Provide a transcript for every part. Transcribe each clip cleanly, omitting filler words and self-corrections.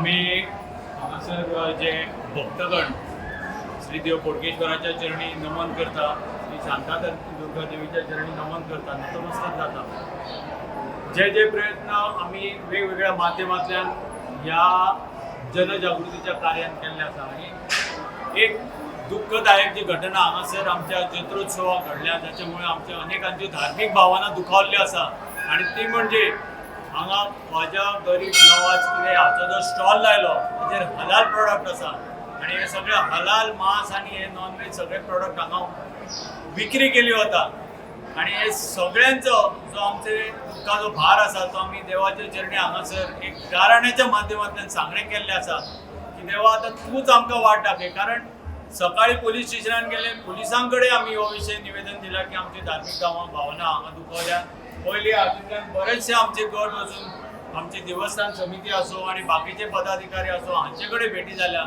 आमी हांगासर जे भक्तगण श्री देव बोडगेश्वराच्या चरणी नमन करता, श्री शांतादुर्गा देवीच्या चरणी नमन करता, नतमस्तक जाता. जे जे प्रयत्न आमी वेगवेगळ्या माध्यमांतल्यान ह्या जनजागृतीच्या कार्यान केल्ले आसा आनी एक दुःखदायक जी घटना हांगासर आमच्या जत्रोत्सवाक घडल्या, जाच्या मुळे आमच्या अनेकांच्यो धार्मीक भावना दुखावल्ल्यो आसा. आनी ती म्हणजे हांगा ख्वाजा गरीब नवाज कितें हाचो जो स्टॉल लायलो, ताचेर हलाल प्रोडक्ट आसा आनी हे सगळे हलाल मांस आनी हे नॉन व्हेज सगळे प्रोडक्ट हांगा विक्री केली वता. आनी हे सगळ्यांचो जो आमचे दुख्खाचो भार आसा, तो आमी देवाच्या चरणी हांगासर एक गाराण्याच्या माध्यमांतल्यान सांगणें केल्लें आसा की देवा, आतां तूंच आमकां वाट दाखय. कारण सकाळी पोलीस स्टेशनान गेले, पोलिसां कडेन आमी हो विशय निवेदन दिला की आमची धार्मीक गांवां भावना हांगा दुखवल्या. पयली हातूंतल्यान बरेचशे आमचे गट वचून आमची देवस्थान समिती आसूं आनी बाकीचे पदाधिकारी आसूं, हांचे कडेन भेटी जाल्या.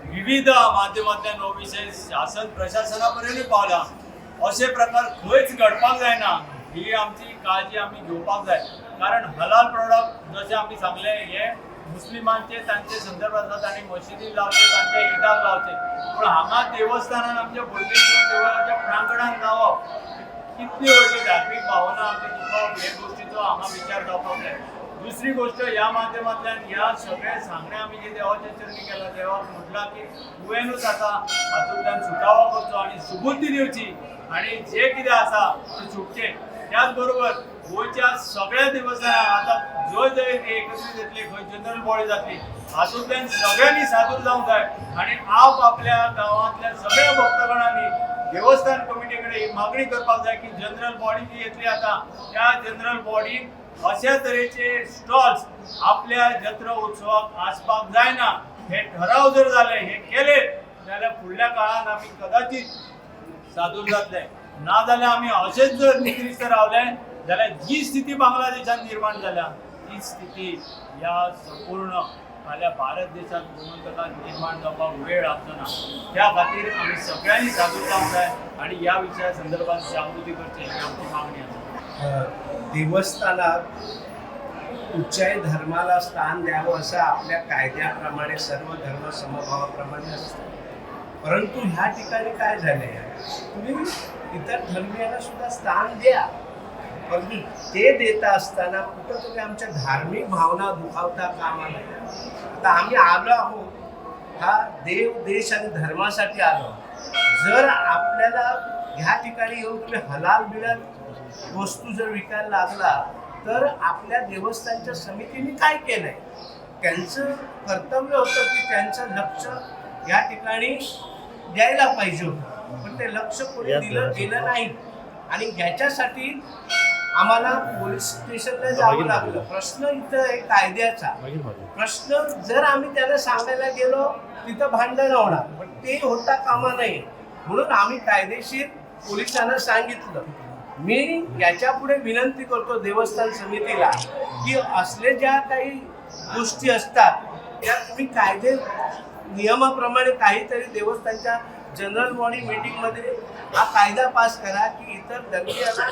विविध माध्यमांतल्यान हो विशय शासन प्रशासना पर्यंतूय पावला. अशे प्रकार खंयच घडपाक जायना ही आमची काळजी आमी घेवपाक जाय. कारण हलाल प्रोडक्ट, जशें आमी सांगलें, हे मुस्लिमांचे तांचे संदर्भ आसा, तांणी मशिदीन लावचे, तांच्या ईदाक लावचे, पूण हांगा देवस्थानान, आमच्या बोडगेश्वर देवळाच्या प्रांगणान लावप कितली व्हडली धार्मीक भावना आमची दुखावप, हे गोश्टीचो हांगा विचार जावपाक जाय. दुसरी गोश्ट, ह्या माध्यमांतल्यान ह्या सगळ्या सांगणे आमी जे देवाच्या चरणी केला, देवाक म्हटलां की तुवेंनूच आतां हातूंतल्यान सुटावो करचो आनी सुबुद्धी दिवची आनी जे कितें आसा तें सुटचें. त्याच बरोबर गोंयच्या सगळ्या देवस्थानां आतां जंय जंय ते एकत्रीत येतले, खंय जनरल बॉडी जातली, हातूंतल्यान सगळ्यांनी सादूर जावंक जाय. आनी आप आपल्या गांवांतल्या सगळ्या भक्तगणांनी देवस्थान कमिटी कडेन ही मागणी करपाक जाय की जनरल बॉडी जी येतली आतां, त्या जनरल बॉडीन अशा तरेचे स्टॉल्स आपल्या जत्रा उत्सवाक आसपाक जायना, हे ठराव जर जाले, हे केले जाल्यार फुडल्या काळान आमी कदाचित सादूर जातले. ना जाल्यार आमी अशेंच जर निद्रिस्त रावले जाल्यार जी स्थिती बांगलादेशात निर्माण जाल्या, ती स्थिती ह्या संपूर्ण फाल्यां भारत देशात गोमंतकात निर्माण जावपाक वेळ लागचो ना. त्या खातीर आमी सगळ्यांनी सादूर जावंक जाय आनी ह्या विशया संदर्भात जागृती करची ही आमची मागणी आसा. देवस्थानात कुठच्याही धर्माला स्थान द्यावं असं आपल्या कायद्याप्रमाणे, सर्व धर्म समभावाप्रमाणे असतं. परंतु ह्या ठिकाणी काय झालंय, तुम्ही इतर धर्मियांना सुद्धा स्थान द्या, परंतु ते देता असताना कुठं तरी आमच्या धार्मिक भावना दुखावता कामा नये. आता आम्ही आलो आहोत, हा देव, देश आणि धर्मासाठी आलो. जर आपल्याला ह्या ठिकाणी येऊन तुम्ही हलाल बिलाल वस्तू जर विकायला लागला, तर आपल्या देवस्थानच्या समितीने काय केलंय? त्यांचं कर्तव्य होतं की त्यांचं लक्ष या ठिकाणी द्यायला पाहिजे होतं, पण ते लक्ष कोणी दिलं गेलं नाही आणि याच्यासाठी आम्हाला पोलीस स्टेशनला जावं लागलं. प्रश्न इथं आहे कायद्याचा प्रश्न. जर आम्ही त्याला सांगायला गेलो, तिथं भांडण होणार, पण ते होता कामा नये म्हणून आम्ही कायदेशीर पोलिसांना सांगितलं. मी याच्या पुढे विनंती करतो देवस्थान समितीला की असले ज्या काही गोष्टी असतात, त्या तुम्ही कायदे नियमाप्रमाणे काहीतरी देवस्थानच्या जनरल बॉडी मीटिंगमध्ये हा कायदा पास करा की इतर धर्मियांना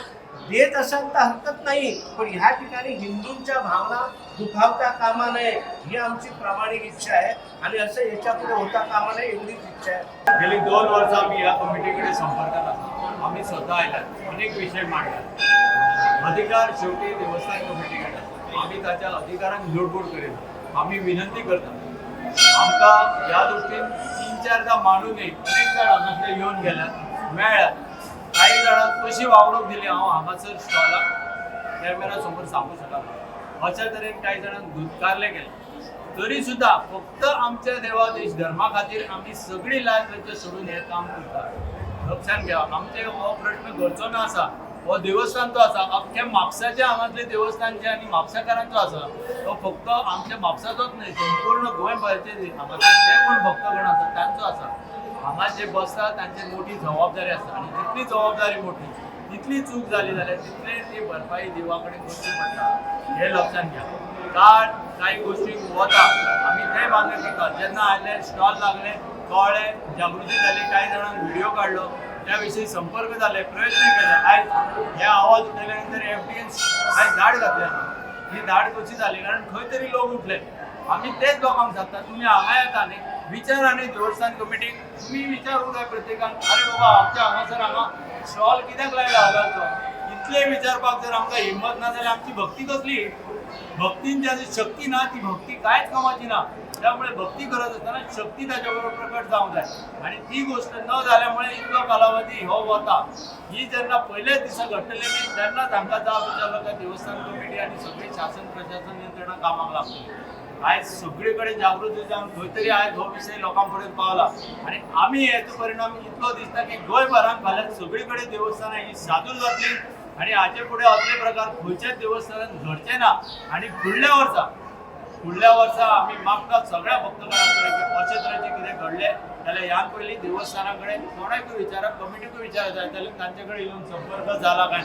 देत असाल तर हरकत नाही, पण ह्या ठिकाणी हिंदूंच्या भावना दुखावता कामा नये ही आमची प्रामाणिक इच्छा आहे आणि असं याच्या पुढे होता कामा नये एवढीच इच्छा आहे. गेली 2 वर्सां आमी ह्या कमिटी कडेन संपर्कात आसा. आमी स्वता आयल्यात, अनेक विशय मांडल्यात. अधिकार शेवटी देवस्थान कमिटी कडेन आसा. आमी ताच्या अधिकारांक लुडबूड करिना. आमी विनंती करता, आमकां ह्या दृश्टीन तीन चारदां मांडूनय अनेक जाण हांगासर येवन गेल्यात, मेळ्ळ्यात. काही जाणांक कशी वागणूक दिली, हांव हांगासर स्टॉलाक कॅमेरा समोर सांगू शकना. अशा तरेन काही जाणांक धुतकारले गेले. तरी सुद्दां फक्त आमच्या देवा, देश, धर्मा खातीर आमी सगळी लाज लज्जा सोडून हें काम करतात. लक्षात घ्या, आमचे हो प्रश्न घरचो ना आसा, हो देवस्थानचो आसा. अख्ख्या म्हापसाच्या हांगासले देवस्थानचे आनी म्हापसाकारांचो आसा. तो फक्त आमच्या म्हापसाचोच न्हय, संपूर्ण गोंयभरचे हांगासर जे कोण भक्तगण आसा तांचो आसा. हांगा जे बसता तांची मोठी जबाबदारी आसा आनी जितली जबाबदारी मोठी, तितली चूक जाली जाल्यार तितले ती भरपाई देवा कडेन करची पडटा, हें लक्षात घ्या. काळ काही गोष्टी वता, आमी ते मान्य करता. जेन्ना आयले, स्टॉल लागले, कळ्ळें, जागृती जाली, कांय जाणांक व्हिडिओ काडलो, त्या विशयी संपर्क जाले, प्रयत्न केले. आयज हे आवाज उठयल्या नंतर एफडीएन आयज धाड घातल्या. ही धाड कशी जाली कारण खंय तरी लोक उठले. आमी तेच लोकांक सांगता, तुमी हांगा येता न्ही, विचार आनी देवस्थान कमिटीक तुमी विचारूंक जाय प्रत्येकान, अरे बाबा आमच्या हांगासर हांगा स्टॉल कित्याक लायला हलालचो? इतले विचारपाक जर आमकां हिंमत ना जाल्यार आमची भक्ती कसली? भक्तीन ज्या शक्ती ना ती भक्ती कांयच कामाची ना. त्यामुळे भक्ती करत असताना शक्ती ताच्या बरोबर प्रकट जावंक जाय आनी ती गोष्ट न जाल्यामुळे इतलो कालावधी हो वता. ही जेन्ना पयल्याच दिसा घडटलें न्ही तेन्नाच हांकां जाब विचारलो काय देवस्थान कमिटी आनी सगळी शासन प्रशासन यंत्रणा कामाक लागतली. आयज सगळे कडेन जागृती जावन खंय तरी आयज हो विशय लोकां पर्यंत पावला आनी आमी हेचो परिणाम इतलो दिसता की गोंयभरान फाल्यां सगळे कडेन देवस्थानां ही सादूर जातली आनी हाचे फुडें असले प्रकार खंयच्याच देवस्थानात घडचे ना. आनी फुडल्या वर्सा आमी मागतात सगळ्या भक्तगणां कडेन की अशे तरेचें कितें घडलें जाल्यार ह्यान पयलीं देवस्थाना कडेन कोणाकूय विचारा, कमिटीकूय विचारा जाय जाल्यार तांचे कडेन येवन संपर्क जाला काय.